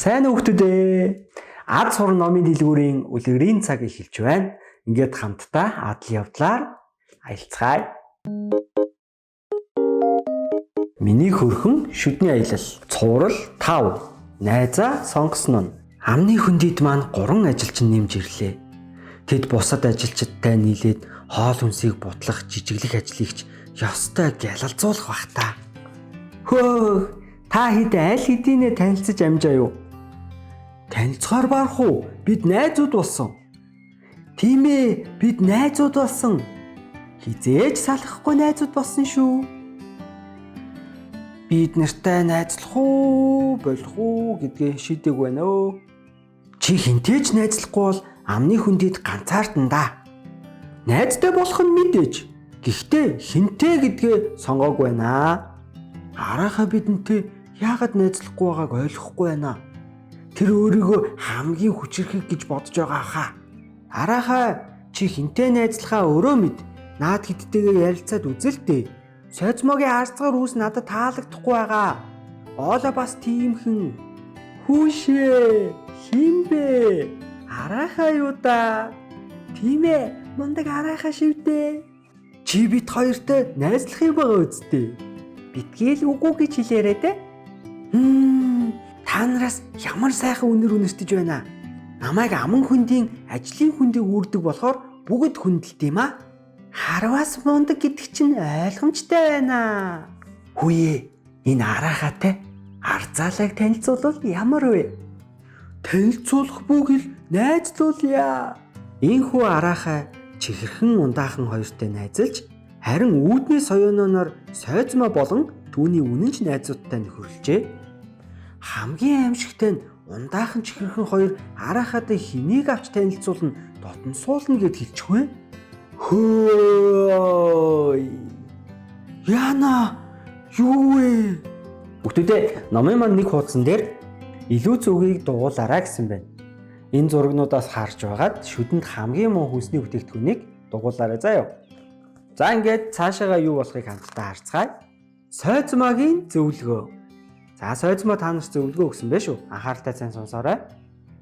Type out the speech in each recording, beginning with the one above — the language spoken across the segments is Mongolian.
Сайн уу хүүхдүүд ээ. Ад сур номын дэлгүүрийн үлгэрийн цаг эхэлж байна. Ингээд хамтдаа адал явдлаар аялцгаая. Миний хөрхөн шүдний аялал. Цуврал 5. Найзаа сонгосон нь. Амны хөндөд маань 3 ажилчин нэмж ирлээ. Тэд бусад ажилчидтай нийлээд хоол хүнсийг бутлах, жижиглэх ажлыг ч ёстой гялалзуулах бах та. Хөөх, та хэд аль хэдийнэ танилцаж амжаа юу? Танилцахаар барах уу? Бид найзууд болсон. Тийм ээ, бид найзууд болсон. Хизээж салахгүй найзууд болсон шүү. Бид нартай найзлах уу, болох уу гэдгээ шийдэг байна өө. Чи хинтэй ч найзлахгүй бол амны хүндэд ганцаардна да. Найзтай болох нь мэдээж. Гэхдээ хинтэй гэдгээ сонгоогүй байна. Арааха бидэнтэй яагаад найзлахгүй байгааг ойлгохгүй байна. Тэр өөрийгөө хамгийн хүчирхэг гэж бодож байгаа хаа. Арааха чи хинтэй найзлахаа өөрөө мэд. Наад хидтэйгээ ярилцаад үзэл дээ. Сойцмогийн арцгаар үүс надад таалагдахгүй байгаа. Оолоо бас тийм хэн. Хүүшээ, хин бэ? Арааха юу да? Тийм ээ, мундаг арааха шивдээ. Чи бит хоёртой найзлах юм байгаа үсттэй. Битгээл үгүй гэж хэлээрэй дээ. Та нараас ямар сайхан үнэр үнэртэж байна. Намайг аман хөндийн ажлын хөндийг үүрдэг болохоор бүгд хүндэлт юм аа. Харвас мундаг гэдэг чинь ойлгомжтой байна. Хүүе, энэ араахатай арзаалайг танилцуулбал ямар вэ? Танилцуулах бүхэл найзлуулъя. Ийхүү араахай чихэрхэн ундаахан хоёртой найзалж харин үүдний соёоноор сойзмоо болон түүний үнэнч найзуудтай нөхөрлөжээ. Хамгийн аимшигтай нь ундаахан чихэрхэн хоёр араахатай хэнийг авч танилцуулна, дотносуулна гэд хэлчих вэ? Хөөй. Яна юу вэ? Хүүхдүүдээ, номын маань нэг хуудсан дээр илүү зүгийг дугуулаарай гэсэн байна. Энэ зурагнуудаас харж байгаад шүдэнд хамгийн муу хүнсний бүтээгдэхүүнийг дугуулаарай заа юу. За ингээд цаашаага юу болохыг хамтдаа харцгаая. Сойзмогийн зөвлөгөө. За сойзмоо та нарт зөвлөгөө өгсөн байх шүү. Анхааралтай сайн сонсоорой.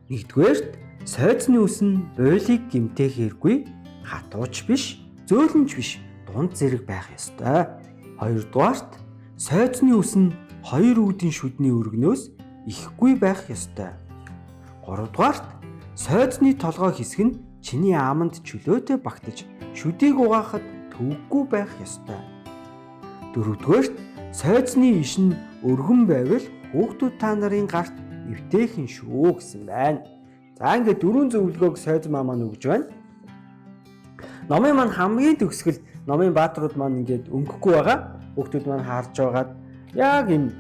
Нэгдүгээрт сойзны үс нь буйлыг гэмтээхээргүй, хатууч биш, зөөлөнч биш, дунд зэрэг байх ёстой. Хоёрдугаарт сойзны үс нь хоёр үүдэн шүдний өргөнөөс ихгүй байх ёстой. Гуравдугаарт сойзны толгой хэсэг нь чиний ааманд чөлөөтэй багтаж шүдийг угаахад төвөггүй байх ёстой. Дөрөвдүгээрт сойзны иш нь өргөн байвал хүүхдүүд та нарын гарт эвтэйхэн шүү гэсэн байна. За ингээд дөрвөн зөвлөгөөг сойзмаа маань өгж байна. Номын маань хамгийн төгсгөл номын бааtruуд маань ингээд өнгөхгүй байгаа. Хүүхдүүд маань харж байгаад яг энэ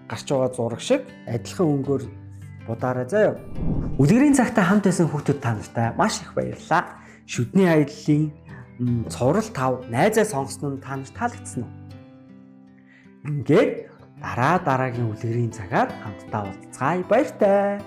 гарч байгаа зураг шиг адилхан өнгөөр будаарай заа юу. Үлгэрийн цагтаа хамт байсан хүүхдүүд та нартай маш их баярлалаа. Шүдний аяллаа цуврал 5 найзаа сонгосон нь та нарт таалагдсан уу? Ингээд дараа дараагийн үлгэрийн цагаар хамтдаа уулзцаая. Баяртай.